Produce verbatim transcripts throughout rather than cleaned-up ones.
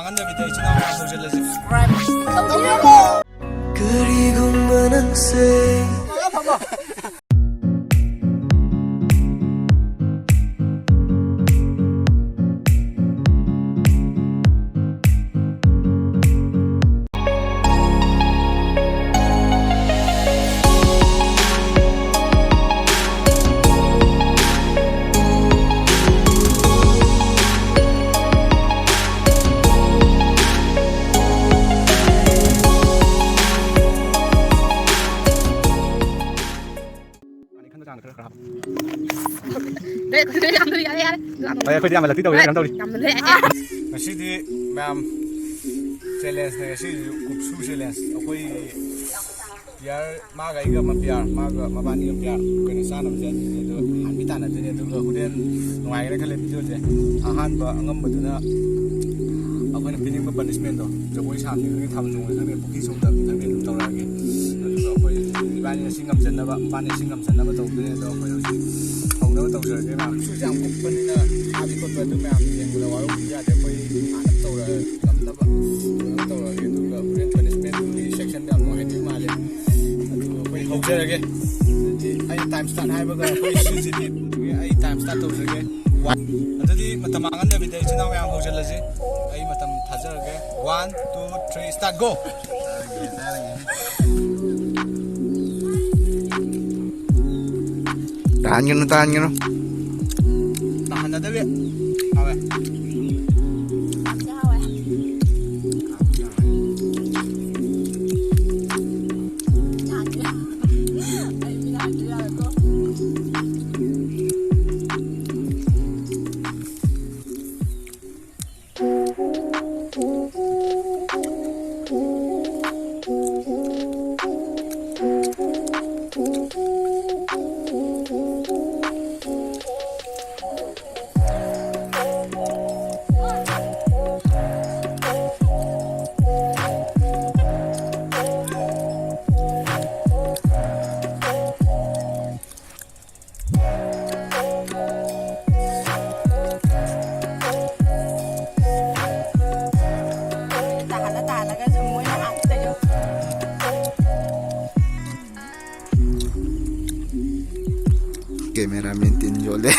ꯍꯟꯗꯕꯤꯗ ꯏꯆꯤꯟ ꯏꯅꯥꯎ ꯃꯌꯥꯝ ꯍꯧꯖꯤꯜꯂꯁꯤ꯫ ꯀꯔꯤꯒꯨꯝꯕ ꯅꯪꯁꯦ ꯈꯟꯕ ꯆꯥꯡꯗ ꯈꯔ ꯈꯔ ꯍꯥꯞꯄꯣ꯫ ꯌꯥꯔꯦ, ꯌꯥꯔꯦ, ꯌꯥꯔꯦ꯫ ꯍꯣꯏ, ꯑꯩꯈꯣꯏꯗꯤ ꯌꯥꯝ ꯂꯛꯇꯤ ꯇꯧꯋꯦ, ꯀꯩꯅꯣ ꯇꯧꯔꯤ꯫ ꯌꯥꯝꯅ ꯂꯦꯛꯑꯦ꯫ ꯉꯁꯤꯗꯤ ꯃꯌꯥꯝ ꯆꯦꯂꯦꯟꯖꯅꯦ, ꯉꯁꯤꯗꯤ ꯀꯨꯞꯁꯨ ꯆꯦꯂꯦꯟꯖ꯫ ꯑꯩꯈꯣꯏꯒꯤ ꯄꯤꯌꯥꯔ, ꯃꯥꯒ ꯑꯩꯒ ꯑꯃ ꯄꯤꯌꯥꯔ, ꯃꯥꯒ ꯃꯕꯥꯅꯤ ꯑꯃ ꯄꯤꯌꯥꯔ꯫ ꯑꯩꯈꯣꯏꯅ ꯆꯥꯅꯕꯁꯦ ꯑꯅꯤꯅꯦ, ꯑꯗꯣ ꯍꯥꯟꯕꯤ ꯇꯥꯟꯅꯗꯣꯏꯅꯦ꯫ ꯑꯗꯨꯒ ꯍꯣꯔꯦꯟ ꯅꯨꯡꯉꯥꯏꯒꯅꯤ ꯈꯜꯂꯦ ꯚꯤꯗꯤꯑꯣꯁꯦ꯫ ꯑꯍꯥꯟꯕ ꯑꯉꯝꯕꯗꯨꯅ ꯑꯩꯈꯣꯏꯅ ꯄꯤꯅꯤꯡꯕ ꯄꯅꯤꯁꯃꯦꯟꯗꯣ, ꯖꯒꯣꯏ ꯁꯥꯕꯅꯤ ꯈꯪꯗꯦ, ꯊꯥꯕꯜ ꯆꯣꯡꯕꯅꯤ ꯈꯪꯗꯦ, ꯄꯨꯈ꯭ꯔꯤ ꯆꯣꯡꯊꯕꯅꯤ ꯈꯪꯗꯦ, ꯑꯗꯨꯝ ꯇꯧꯔꯛꯑꯒꯦ꯫ ꯑꯗꯨꯒ ꯑꯩꯈꯣꯏ ꯏꯕꯥꯅꯤꯅ ꯁꯤ ꯉꯝꯖꯅꯕ, ꯃꯕꯥꯅꯤ ꯁꯤ ꯉꯝꯖꯅꯕ ꯇꯧꯗꯣꯏꯅꯦ꯫ ꯑꯗꯣ ꯑꯩꯈꯣꯏ ꯍꯧꯖꯤꯛ ꯍꯧꯅꯕ ꯇꯧꯖꯔꯒꯦ꯫ ꯃꯌꯥꯝ ꯁꯨꯁꯦ ꯌꯥꯝ ꯀꯨꯞꯄꯅꯤꯅ ꯐꯥꯕꯤ ꯈꯣꯠꯄ ꯑꯗꯨ ꯃꯌꯥꯝ ꯌꯦꯡꯕꯗ ꯋꯥꯔꯧꯕꯤꯕ ꯌꯥꯗꯦ꯫ ꯑꯩꯈꯣꯏ ꯍꯥꯟꯅ ꯇꯧꯔ ꯉꯝꯅꯕ ꯐꯖꯅ ꯇꯧꯔꯛꯑꯒꯦ꯫ ꯑꯗꯨꯒ ꯍꯣꯔꯦꯟ ꯄꯅꯤꯁꯃꯦꯟꯒꯤ ꯁꯦꯛꯁꯟꯗ ꯌꯥꯝ ꯅꯨꯡꯉꯥꯏꯗꯣꯏ ꯃꯥꯜꯂꯦ꯫ ꯑꯗꯨ ꯑꯩꯈꯣꯏ ꯍꯧꯖꯔꯒꯦ꯫ ꯑꯗꯨꯗꯤ ꯑꯩ ꯇꯥꯏꯝ ꯁ꯭ꯇꯥꯔꯠ ꯍꯥꯏꯕꯒ ꯑꯩꯈꯣꯏ ꯁꯤꯁꯤꯗꯤ ꯑꯩ ꯇꯥꯏꯝ ꯁ꯭ꯇꯥꯔꯠ ꯇꯧꯖꯔꯒꯦ꯫ ꯋꯥꯟ꯫ ꯑꯗꯨꯗꯤ ꯃꯇꯝ ꯃꯥꯡꯍꯟꯗꯕꯤꯗ ꯏꯆꯤꯟ ꯏꯅꯥꯎ ꯃꯌꯥꯝ ꯍꯧꯖꯤꯜꯂꯁꯤ꯫ ꯑꯩ ꯃꯇꯝ ꯊꯥꯖꯔꯒꯦ꯫ One, two, three, start, go! ꯇꯥꯍꯟꯒꯅꯨ, ꯇꯥꯍꯟꯒꯅꯨ꯫ ꯇꯥꯍꯟꯅꯗꯕꯤ꯫ ꯍꯥꯎꯋꯦ꯫ ꯌꯥꯝꯗꯤ ꯍꯥꯎꯋꯦ꯫ ꯌꯥꯝꯗꯤ꯫ ꯑꯩ ꯃꯤꯅ ꯍꯥꯏꯕ ꯌꯥꯔꯣꯏꯀꯣ꯫ ꯀꯦꯃꯦꯔꯥꯃꯦꯟ ꯇꯤꯟ ꯌꯣꯠꯂꯦ꯫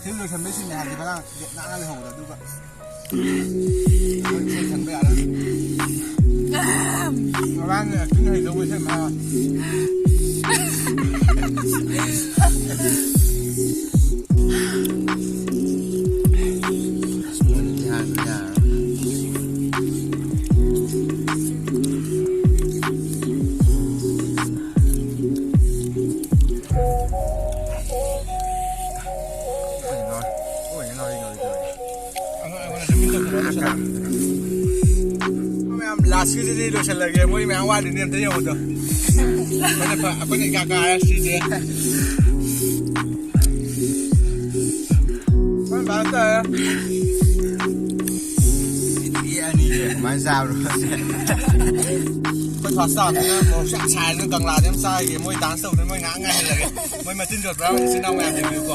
ꯐꯤꯜꯝ ꯂꯣꯏꯁꯟꯕꯩ ꯁꯤꯟꯅꯤ ꯍꯥꯏꯕꯗꯤ ꯉꯔꯥꯡ ꯒꯦꯠ ꯅꯥꯟꯅ ꯂꯩꯍꯧꯕꯗꯣ, ꯑꯗꯨꯒ ꯂꯣꯏꯁꯟꯕ ꯌꯥꯔꯦ꯫ ꯉꯔꯥꯡꯅꯦ ꯑꯦꯛꯇꯤꯡ ꯍꯩꯗꯧꯕ ꯏꯁꯩ ꯃꯌꯥꯝ꯫ ꯃꯌꯥꯝ ꯂꯥꯁꯀꯤꯁꯤꯗꯤ ꯂꯣꯏꯁꯤꯜꯂꯒꯦ, ꯃꯣꯏ ꯃꯌꯥꯝ ꯋꯥꯠꯂꯤꯅꯦ, ꯑꯝꯇ ꯌꯦꯡꯉꯨꯗꯣ꯫ ꯑꯩꯈꯣꯏꯅ ꯐ-, ꯑꯩꯈꯣꯏꯅ ꯏꯀꯥ ꯀꯥꯔꯦ ꯁꯤꯁꯦ꯫ ꯑꯩꯈꯣꯏ ꯕꯥ ꯇꯥꯔꯦ꯫ ꯃꯤ ꯑꯅꯤꯁꯦ ꯀꯃꯥꯏꯅ ꯆꯥꯕꯅꯣ ꯈꯪꯗꯦ꯫ ꯐꯥꯁ ꯇꯥꯕꯅꯤꯅ ꯃꯣꯔꯣꯛꯁꯨ ꯌꯥꯝ ꯁꯥꯏꯗꯅ ꯀꯪꯂꯥꯗꯤ ꯌꯥꯝ ꯆꯥꯔꯒꯦ꯫ ꯃꯣꯏ ꯗꯥꯟꯁ ꯇꯧꯗꯅ ꯃꯣꯏ ꯉꯥꯏꯍꯥꯛ ꯉꯥꯏꯍꯜꯂꯒꯦ꯫ ꯃꯣꯏ ꯃꯆꯤꯟ ꯆꯣꯠꯄ꯭ꯔꯥ ꯏꯆꯤꯟ ꯏꯅꯥꯎ ꯃꯌꯥꯝ ꯌꯦꯡꯕꯤꯌꯨꯀꯣ꯫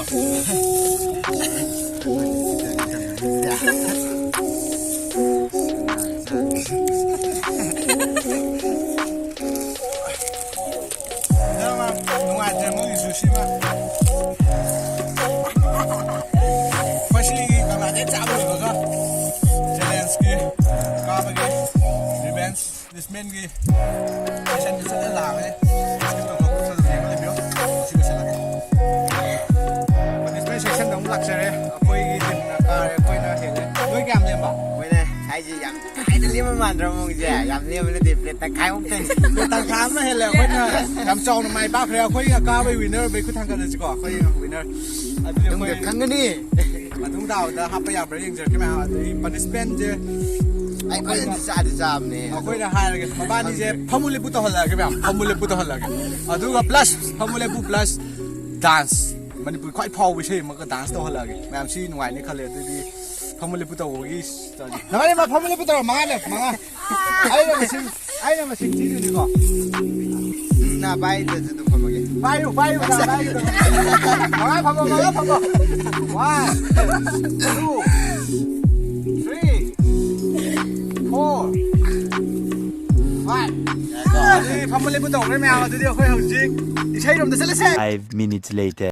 ꯅꯨꯡꯉꯥꯏꯇ꯭ꯔꯦ ꯃꯣꯏꯒꯤꯁꯨ ꯁꯤꯃ꯫ ꯑꯩꯈꯣꯏ ꯁꯤꯒꯤ ꯀꯪꯂꯥꯗ ꯍꯦꯛ ꯆꯥꯕ ꯂꯣꯏꯕꯒ ꯆꯦꯂꯦꯟꯖꯀꯤ ꯀꯥꯕꯒꯤ ꯔꯤꯚꯦꯟꯖ ꯄꯅꯤꯁꯃꯦꯟꯒꯤ ꯁꯦꯁꯟꯗ ꯆꯠꯂ ꯂꯥꯛꯑꯒꯅꯤ꯫ ꯁ꯭ꯀꯤꯞ ꯇꯧꯊꯣꯛꯇꯅ ꯑꯗꯨꯝ ꯌꯦꯡꯉ ꯂꯩꯕꯤꯌꯣ꯫ ꯁꯤ ꯂꯣꯏꯁꯤꯜꯂꯒꯦ꯫ ꯄꯅꯤꯁꯃꯦꯟ ꯁꯦꯁꯟꯗ ꯑꯃꯨꯛ ꯂꯥꯛꯆꯔꯦ꯫ ꯑꯩꯈꯣꯏꯒꯤ ꯇꯤꯝꯅ ꯀꯥꯔꯦ, ꯑꯩꯈꯣꯏꯅ ꯍꯦꯜꯂꯦ꯫ ꯅꯣꯏ ꯀꯌꯥꯝ ꯂꯦꯝꯕ? ꯃꯣꯏꯅ ꯍꯥꯏꯁꯦ ꯌꯥꯝ ꯀꯥꯏꯅ ꯂꯦꯝꯕ ꯃꯥꯟꯗ꯭ꯔꯣ ꯃꯑꯣꯡꯁꯦ? ꯌꯥꯝ ꯂꯦꯝꯕ ꯅꯠꯇꯦ, ꯄ꯭ꯂꯦꯠ ꯇꯪꯈꯥꯏꯃꯨꯛꯇꯅꯤ꯫ ꯄ꯭ꯂꯦꯠ ꯇꯪꯈꯥꯏ ꯑꯃ ꯍꯦꯜꯂꯦ꯫ ꯑꯩꯈꯣꯏꯅ ꯌꯥꯝ ꯆꯥꯎꯅ ꯃꯥꯏ ꯄꯥꯛꯈ꯭ꯔꯦ꯫ ꯑꯩꯈꯣꯏꯒꯤ ꯑꯀꯥꯕꯒꯤ ꯋꯤꯟꯅꯔ ꯑꯣꯏꯕꯩ ꯈꯨꯠ ꯊꯥꯡꯒꯠꯂꯁꯤꯀꯣ꯫ ꯑꯩꯈꯣꯏꯒꯤ ꯋꯤꯟꯅꯔ꯫ ꯑꯗꯨꯗꯤ ꯃꯇꯨꯡꯗ ꯑꯩꯈꯣꯏ ꯈꯪꯒꯅꯤ꯫ ꯃꯇꯨꯡ ꯇꯥꯕꯗ ꯍꯥꯞꯄ ꯌꯥꯕ꯭ꯔꯥ ꯌꯦꯡꯖꯔꯛꯀꯦ ꯃꯌꯥꯝ꯫ ꯑꯗꯨꯗꯤ ꯄꯅꯤꯁꯃꯦꯟꯁꯦ ꯑꯩ ꯐꯖꯅꯗꯤ ꯆꯥꯗꯤ ꯆꯥꯕꯅꯦ꯫ ꯑꯩꯈꯣꯏꯅ ꯍꯥꯏꯔꯒꯦ, ꯃꯕꯥꯅꯤꯁꯦ ꯐꯝꯃꯨ ꯂꯦꯞꯄꯨ ꯇꯧꯍꯜꯂꯛꯑꯒꯦ ꯃꯌꯥꯝ, ꯐꯝꯃꯨ ꯂꯦꯞꯄꯨ ꯇꯧꯍꯜꯂꯛꯑꯒꯦ꯫ ꯑꯗꯨꯒ ꯄ꯭ꯂꯁ ꯐꯝꯃꯨ ꯂꯦꯞꯄꯨ ꯄ꯭ꯂꯁ ꯗꯥꯟꯁ, ꯃꯅꯤꯄꯨꯔ ꯈ꯭ꯋꯥꯏ ꯐꯥꯎꯕ ꯏꯁꯩ ꯑꯃꯒ ꯗꯥꯟꯁ ꯇꯧꯍꯜꯂꯛꯑꯒꯦ ꯃꯌꯥꯝ꯫ ꯁꯤ ꯅꯨꯡꯉꯥꯏꯅꯤ ꯈꯜꯂꯦ꯫ ꯑꯗꯨꯗꯤ ꯐꯝꯃꯨ ꯂꯦꯞꯄꯨ ꯇꯧꯕꯒꯤ ꯅꯕꯥꯅꯤ ꯃꯥ ꯐꯝꯃꯨ ꯂꯦꯞꯄꯨ ꯇꯧꯔꯣ, ꯃꯉꯥ ꯂꯦꯞꯄꯨ, ꯃꯉꯥ꯫ ꯑꯩꯅ ꯃꯁꯤꯡ, ꯑꯩꯅ ꯃꯁꯤꯡ ꯊꯤꯗꯣꯏꯅꯤꯀꯣ꯫ ꯅꯥ ꯄꯥꯏꯗ꯭ꯔꯁꯨ ꯑꯗꯨꯝ ꯐꯝꯃꯒꯦ꯫ ꯄꯥꯏꯌꯨ, ꯄꯥꯏꯌꯨ, ꯅꯥ ꯄꯥꯏꯌꯨ꯫ ꯃꯉꯥ ꯐꯝꯃꯣ, ꯃꯉꯥ ꯐꯝꯃꯣ꯫ One, two, three, four, five. ꯑꯗꯨꯗꯤ ꯐꯝꯃꯨ ꯂꯦꯞꯄꯨ ꯇꯧꯈ꯭ꯔꯦ ꯃꯌꯥꯝ꯫ ꯑꯗꯨꯗꯤ ꯑꯩꯈꯣꯏ ꯍꯧꯖꯤꯛ ꯏꯁꯩꯔꯣꯝꯗ ꯆꯠꯂꯁꯦ꯫ Five minutes later.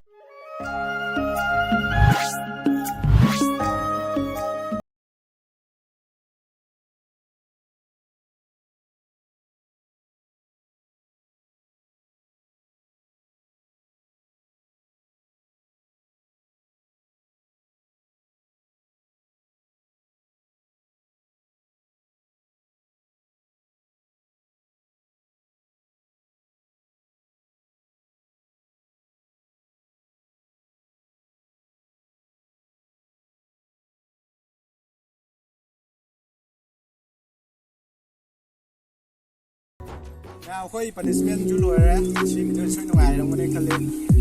ꯃꯌꯥꯝ, ꯑꯩꯈꯣꯏ ꯄꯅꯤꯁꯃꯦꯟꯁꯨ ꯂꯣꯏꯔꯦ꯫ ꯁꯤ ꯚꯤꯗꯤꯑꯣꯁꯤ ꯅꯨꯡꯉꯥꯏꯔꯝꯒꯅꯤ ꯈꯜꯂꯤ꯫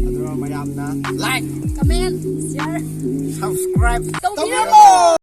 ꯑꯗꯨꯒ ꯃꯌꯥꯝꯅ ꯂꯥꯏꯛ, ꯀꯃꯦꯟ, ꯁꯤꯌꯔ, ꯁꯕꯁꯀ꯭ꯔꯥꯏꯕ ꯇꯧꯕꯤꯔꯝꯃꯣ꯫ ꯇꯧꯕꯤꯔꯝꯃꯣ꯫